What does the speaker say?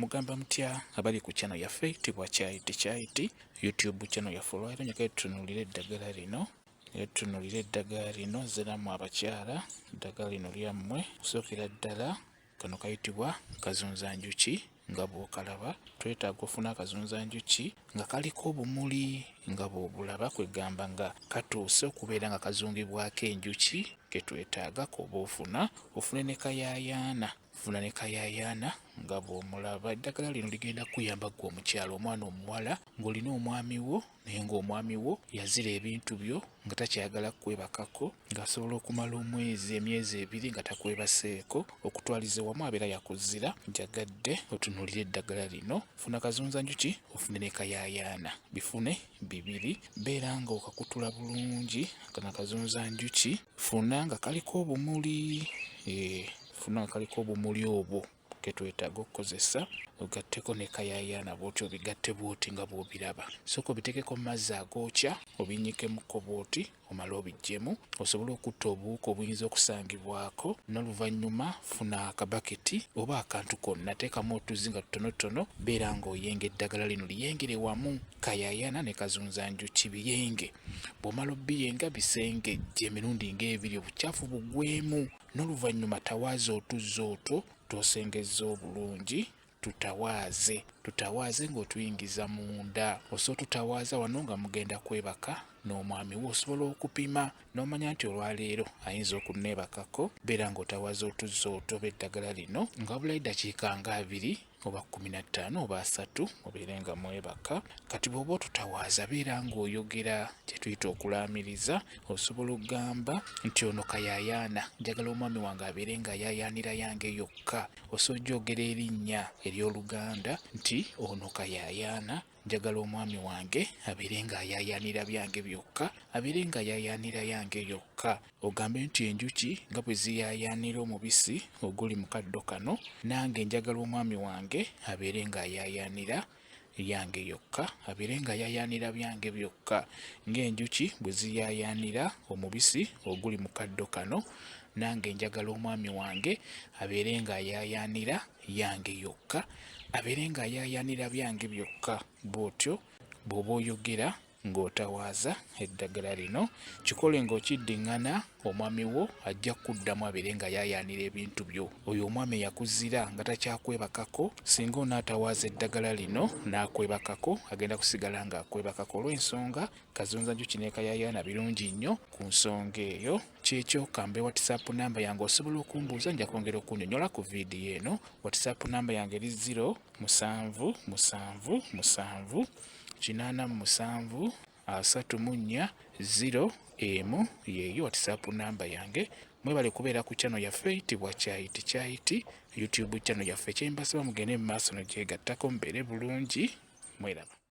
Mugamba mutya abali ku channel yaffe eyitibwa Kyayiti Kyayiti YouTube channel yaffe. Olwaleero njagala tutunuulire eddagala lino, era tutunuulire eddagala lino nze nammwe abakyala, eddagala lino lyammwe. Okusookera ddala kano kayitibwa kazunzanjuki nga bw'okalaba. Twetaaga ofune akazunzanjuki nga kaliko obumuli nga bw'obulaba, kwegamba nga katuuse okubeera nga kazungibwako enjuki ke twetaaga k'oba ofuna, ofune ne kayaayaana. Funa ne kayaayaana nga bw'omulaba. Eddagala lino ligenda kukuyamba ggwe omukyala, omwana omuwala ng'olina omwami wo naye ng'omwami wo yazira ebintu byo nga takyayagala kukwebakako, ng'asobola okumala omwezi, emyezi ebiri nga takwebaseeko, okutwaliza ewamu abeera yakuzira. Njagadde otunuulire eddagala lino. Funa kazunzanjuki ofune ne kayaayaana, bifune bibiri. Beera ng'okakutula bulungi kano akazunzanjuki, funa nga kaliko obumuli eh, funa nga kaliko obumuli obwo ketwetaaga okukozesa, ogatteko ne kayayaana bw'oti, obigatte bw'oti nga bw'obiraba. Sooka obitekeko mu mazzi agookya, obinnyikemuko bw'oti, omale obiggyemu osobole okutta obuwuka obuyinza okusangibwako. N'oluvannyuma funa akabaketi oba akantu konna, teekamu otuzzi nga tutonotono, beera ng'oyenga eddagala lino liyengere wamu kayayaana ne kazunzanjuki biyenge. Bw'omala obiyenga bisengejje emirundi ng'ebiri obucaafu bugwemu. N'oluvannyuma tawaaza otuzzi otwo tw'osengezza obulungi, tutawaaze, tutawaaze ng'otuyingiza munda. Osobola otutawaaza wano nga mugenda kwebaka n'omwami wo, osobola okupima n'omanya nti olwaleero ayinza okunneebakako. Beera ng'otawaaza otuzzi otwo oba eddagala lino nga wabulayo eddakiika nga 20 oba 15 oba 30 mubeere nga mwebaka. Kati bw'oba otutawaaza beera ng'oyogera kye tuyita okulaamiriza. Osobola okugamba nti ono kayaayaana, njagala omwami wange abeere ng'ayaayaanira yange yokka. Osobola ogyogera erinnya ery'Oluganda nti ono kayaayaana, njagala omwami wange abeere ng'ayaayaanira byange byokka, abeere ng'ayaayaanira yange yokka. Ogambe nti enjuki nga bwe ziyaayaanira omubisi oguli mu kaddo kano, nange njagala omwami wange abeere ng'ayaayaanira yange yokka, abeere ng'ayaayaanira byange byokka. Ng'enjuki bwe ziyaayaanira omubisi oguli mu kaddo kano, nange njagala omwami wange abeere ng'ayaayaanira yange yokka, abeere ng'ayaayaanira byange byokka. Bw'otyo bw'oba oyogera ng'otawaaza eddagala lino. Kikole ng'okiddiŋŋana, omwami wo ajja kukuddamu abeere ng'ayaayaanira ebintu byo. Oyo omwami eyakuzira nga takyakwebakako, singa onaatawaaza eddagala lino n'akwebakako, agenda kusigala ng'akwebakako olw'ensonga kazunzanjuki ne kayaayaana birungi nnyo ku nsonga eyo. Kyekyo, kambe WhatsApp namba yange osobola okumbuuza nja kwongera okunnyonnyola ku vidiyo eno. WhatsApp namba yange eri 0 7 7 7 87 34 0 1, yeeyo WhatsApp namba yange. Mwebale kubeera ku channel yaffe eyitibwa Kyayiti Kyayiti YouTube channel yaffe. Kyembasaba mugende mu maaso nogyegattako mubeere bulungi, mweraba.